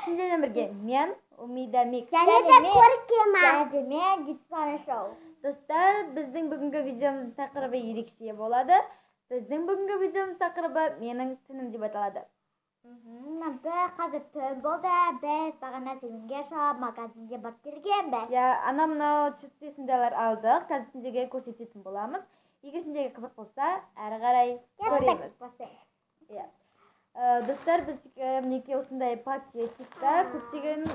Сіздермен бірге мен, Умида Микс. Және де Көркема. Және де мен, Гитсана Шоу. Достар, біздің бүгінгі видеомыздың тақырыбы ерекше болады. Біздің бүгінгі видеомыздың тақырыбы менің түнім деп аталады. Біз қазір түн болды. Біз бағана серуенге шығып, магазинге барып келгенбіз. Иә, анау мынау чипсы сондайлар алдық. Қазір сендерге көрсететін боламыз. Егер сендерге қызық болса, әрі қарай көреміз. Иә. Достар, біз мінекей осындай пакетикта көптеген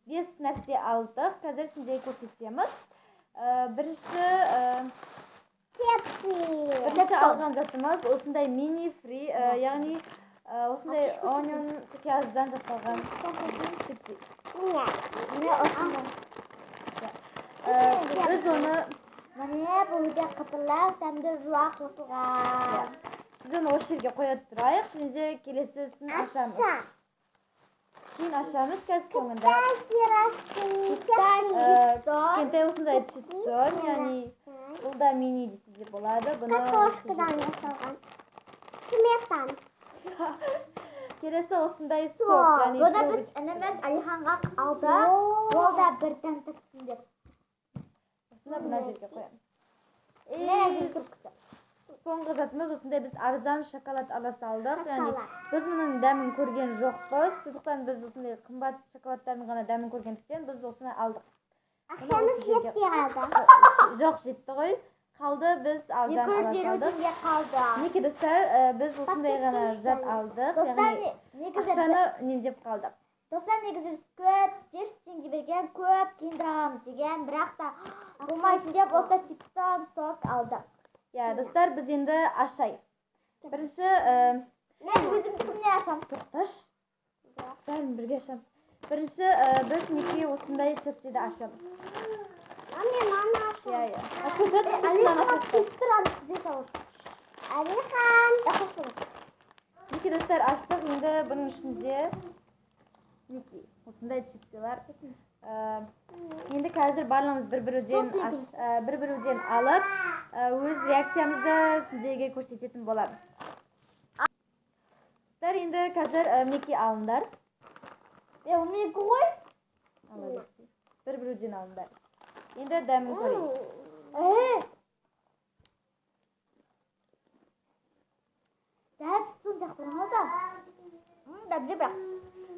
5 нәрсе алдық. Қазір сендерге көрсетеміз. Бірінші Пепси. Бірінші алған затымыз осындай мини фри, яғни осындай onion пияздан жасалған чипсы. Міне. Міне осындай. Біз оны Міне бұл өте қытырлақ, дәмді жуа қосылған. Біз оны осы жерге қоя тұрайық, және де келесісін ашамыз. Аша. Кейін ашамыз қазір соңында. Кішкентай Кішкентай осындай чипсон, яғни бұл да мини десе де болады. Бұны Картошкадан жасалған. Сметан. Келесі осындай сок, Сок. яғни Бұны біз трубочка. ініміз Алиханға алдық. Ол да бір дәм татсын деп. Осыны мына жерге қоямыз. Міне И трубкасы. соңғы затымыз осындай біз арзан шоколад ала салдық. Яғни Шоколад. біз мұның дәмін көрген жоқпыз. Сондықтан біз осындай қымбат шоколадтардың ғана дәмін көргендіктен біз осыны алдық. Ақшамыз жетпей қалды. Жоқ, жетті ғой. Қалды, біз арзан ала 250 салдық. теңге қалды. Мінекей, достар, біз осындай ғана зат алдық. Достар, Яғни негізі ақшаны үнемдеп қалдық. Достар, негізі біз көп 500 теңге берген, көп киіндір аламыз деген, бірақ та болмайтын деп осы чипстан сок алдық. Иә, достар, біз енді ашайық. Бірінші Мен өзімдікінен ашамын. Тоқташы. Бәрін бірге ашамыз. Бірінші біз мінекей осындай чипсиді ашамыз. А мен мынаны ашамын. Иә. Ашып тұрады, біз мынаны ашып Алихан тұрамыз, сізге салып. Алихан. Мінекей, достар, аштық. Енді бұның ішінде мінекей осындай чипсилар. Енді қазір барлығымыз бір-біреуден Сол аш, бір-біреуден алып, өз реакциямызды сіздерге көрсететін боламыз. Достар, енді қазір мінекей алыңдар. Е, ол менікі ғой. Ала берсін. Бір-біреуден алыңдар. Енді дәмін көрейік. Е. Дәл чипсын сияқты ғой да. Дәмді бірақ.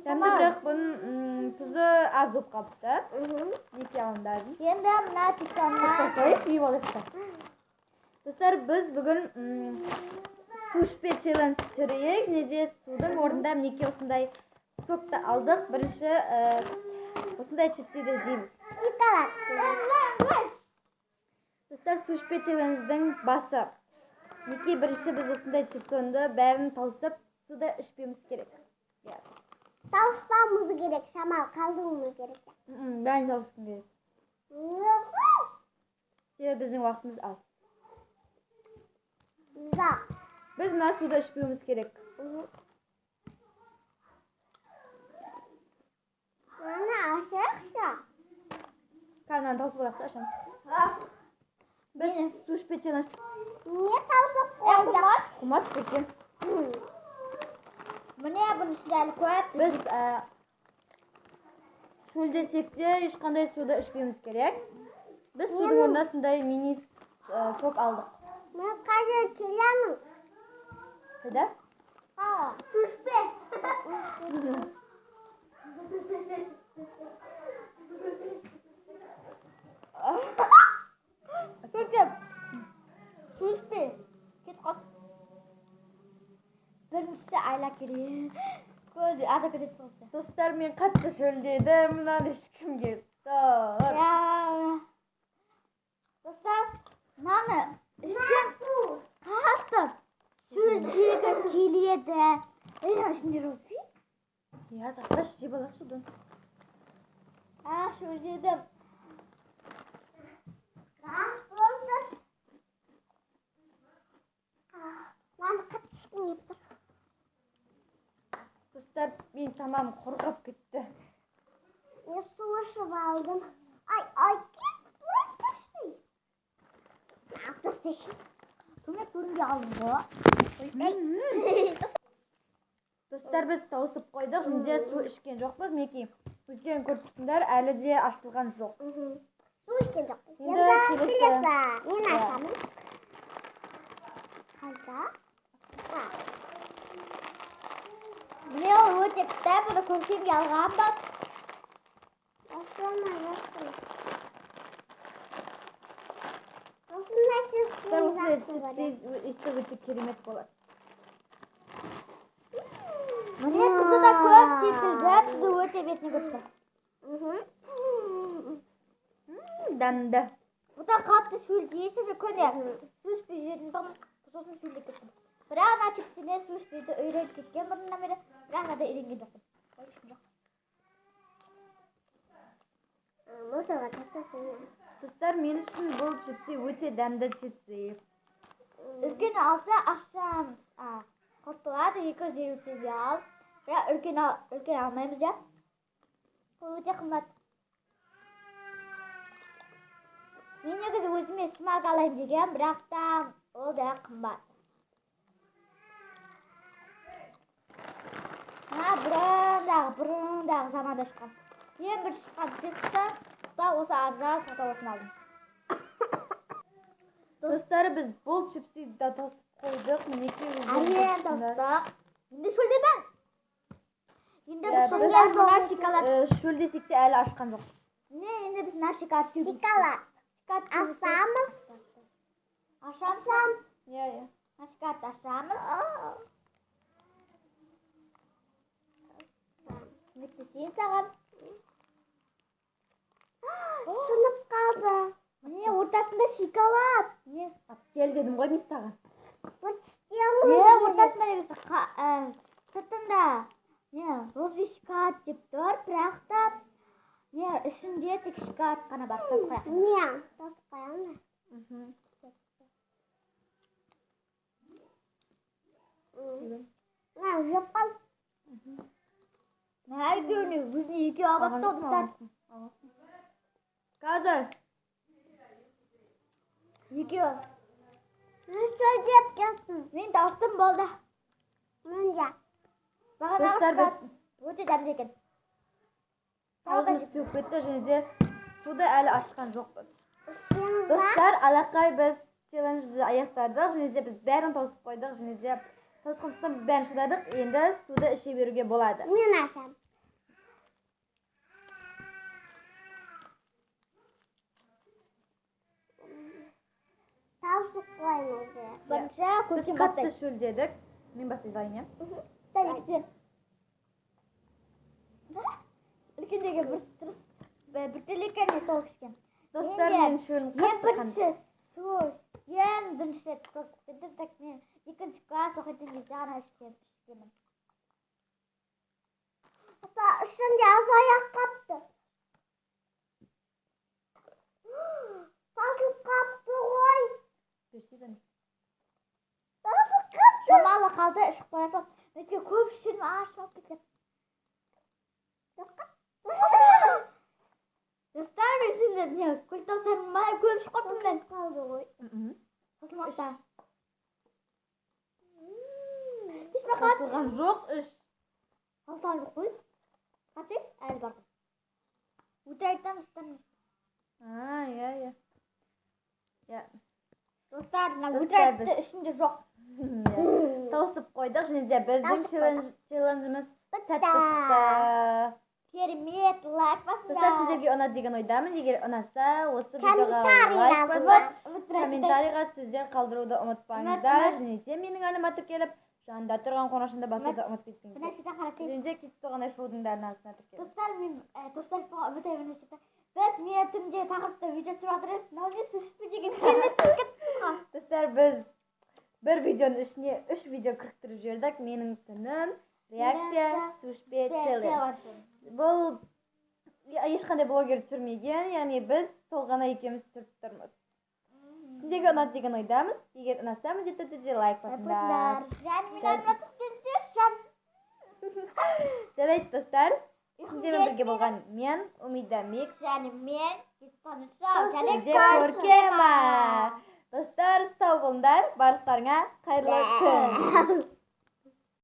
Дәмді, бірақ бұның тұзы аз болып қалыпты. Мінекей алыңдар. Енді мына чипсоннан Тоқтасайық, жеп алайық та. Достар, біз бүгін су ішпе челлендж түсірейік. Және де судың орнында мінекей осындай сокты алдық. Бірінші осындай чипсиді жейміз. Шоколад. Достар, су ішпе челлендждің басы. Мінекей бірінші біз осындай чипсонды бәрін тауысып, суда ішпеуіміз керек. Иә. Тауыспауымыз керек, шамал қалдыруымыз керек. Бәрін тауысуым керек. Себебі біздің уақытымыз аз. Жоқ. Біз мына суды ішпеуіміз керек. Мынаны ашайықшы. Қазір мынаны тауысып алайық та ашамыз. Біз су ішпе челлендж. Не тауысып қойдық? Құмаш. Құмаш екен. Міне бұның ішінде әлі көп. Біз шөлдесек те ешқандай суды ішпеуіміз керек. Біз судың орнына сондай мини сок алдық. Мен қазір келемін. Қайда? Су ішпе. Көркем. Су ішпе. Кетіп қал. Бірінші айла керек. Көз ата кетеді соғыста. Достар, мен қатты шөлдедім. Мынаны ішкім келіп тұр. Я. Достар, мынаны ішсең қатты шөлдегің келеді. Ей, мына ішінде розы. Иә, тасташы, жеп алайық судан. А, шөлдедім. Болды. Мынаны қатты ішкім келіп тұр. Достар, мен тамағым құрғап кетті. Мен су ішіп алдым. Ай, ай, кет, болды. Алып тастайшы. Көмек көрінбей қалдым ғой. Достар, біз тауысып қойдық, және де су ішкен жоқпыз. Мінекей, өздерің көріп тұрсыңдар, әлі де ашылған жоқ. Су ішкен жоқпыз. Енді Енді келесі. келесі. Мен Иә. ашамын. Қайда? А, Міне, ол өте күшті, бұны Көркемге алғанбыз. Ашылмай, ашылмай. Осындай Достар, осындай чипсы жақсы көремін. чипсы иісі өте керемет болады. Міне, тұзы да көп секілді, тұзы өте бетіне көп тұр. Дәмді. Бұдан қатты шөлдейсің, күні су ішпей жедім тұғын, сосын шөлдеп кеттім. Бірақ ана чипсіне су ішпейді үйреніп кеткен бұрыннан бері, бірақ мынада үйренген жоқпын. Ой, ішкім жоқ. Мусорға тастасын. Достар, мен үшін бұл чипсы өте дәмді чипсы. Үлкен алса, ақшам құртылады, 250 теңге ал. Бірақ үлкен алмаймыз, иә. Ол өте қымбат. Мен негізі өзіме смак алайын деген, бірақ та ол да қымбат. Мына бұрындағы заманда шыққан. Ең бірінші шыққан чипсы да осы арзан сатып осыны алдым. Достар, біз бұл чипсыды да тосып қойдық. Мінекей, өздерің Әрең көріп тұрсыңдар. тостық. Енді шөлдедім. Енді Иә, біз біз, шөлдеп мына шоколад. Шөлдесек те әлі ашқан жоқ. Не, енді біз мына шоколад жеуіміз керек. Шоколад. Шоколад жеуіміз керек. Ашамыз. Ашамыз. Иә. Мына шоколадты ашамыз. Көмектесейін саған. Сынып қалды. Міне, ортасында шоколад. Не? Алып кел дедім ғой мен саған. Бұл тістеуіміз Не, керек. ортасында негізі сыртында не розовый шоколад деп тұр, бірақ та не ішінде тек шоколад қана бар. Тасып қояйық. Не, тосып қоямын. Мына жеп қал. Мә, екеуіне өзіне екеу алып Алған алыпты жоқсың, достар. алғансың. Қазір. Екеу. Мен шөлдеп кеттім. Мен тауыстым, болды. Мен де. Бағанағы Достар, шоколад өте дәмді екен. Аузымыз кеуіп кетті, және де суды әлі ашқан жоқпыз. Ішеміз ба? Достар, алақай, біз челленджді аяқтадық, және де біз бәрін тауысып қойдық, және де тауысқандықтан біз бәрін шыдадық. Енді суды іше беруге болады. Мен ашамын. Тауысып қоймыз. Бірінші Біз Көркем қатты бастайды. шөлдедік. Мен бастай салайын, иә? Так, екіншіден. Үлкендерге бір дұрыс біртүрлі екен не сол кішкене. Достар, Менде мен шөлім мен қатты қанды. бірінші су ең бірінші рет тосып кеттім, так мен екінші класс оқитын кезде ғана ішкенмін. Ата, ішінде азаяқ қапты. Тасып қапты ғой. Берсей. Тасып қапты. Шамалы қалды, ішіп қоя сал. Өйткені көп ішсем ашып алып кетемін. Достар, мен сендер не көл тауысармын ба, көп ішіп қойыппын мен. Қалды ғой. Қосылмапты. Ішпей қалады. Қосылған жоқ, іш. Қосылған жоқ қой. Қате, әлі бар. Өте айтамын, достар. А, иә. Иә. Достар, мына өте Достар, айтты, ішінде жоқ. Иә. Тауысып қойдық, және де біздің Тауысып қойдық. челленджіміз сәтті шықты. Керемет, лайк басыңдар. Достар, сіздерге ұнады деген ойдамын. Егер ұнаса, осы видеоға Комментарий лайк жазыңдар. басып, комментарийға сөздер қалдыруды ұмытпаңыздар. Үміт, Және де менің арнама тіркеліп, жанында тұрған қоңырашаны басуды ұмытып Бір кетпеңіздер. нәрседен қарасай. Және де Кит Тоғанай шоудың да арнасына тіркеліңіз. Достар, мен достар, үміт бір нәрсе. Біз мен түнде тақырыпта видео түсіріп жатыр едік. Мынау не, су ішпе деген келеді кеттіңіз ғой. Достар, біз бір видеоның ішіне үш видео кіріктіріп жібердік. Менің түнім, реакция, Реакция, су ішпе челлендж. Бұл ешқандай блогер түсірмеген, яғни біз Толғанай екеуміз түсіріп тұрмыз. Сіздерге ұнады деген ойдамыз. Егер ұнаса, міндетті түрде лайк басыңдар. Және мен арнама тіркеліңіздер. Жарайды, достар. Сіздермен бірге болған мен, Умида Микс. Және мен, Кит Және Және Көркема. Достар, сау болыңдар. Барлықтарыңа қайырлы күн.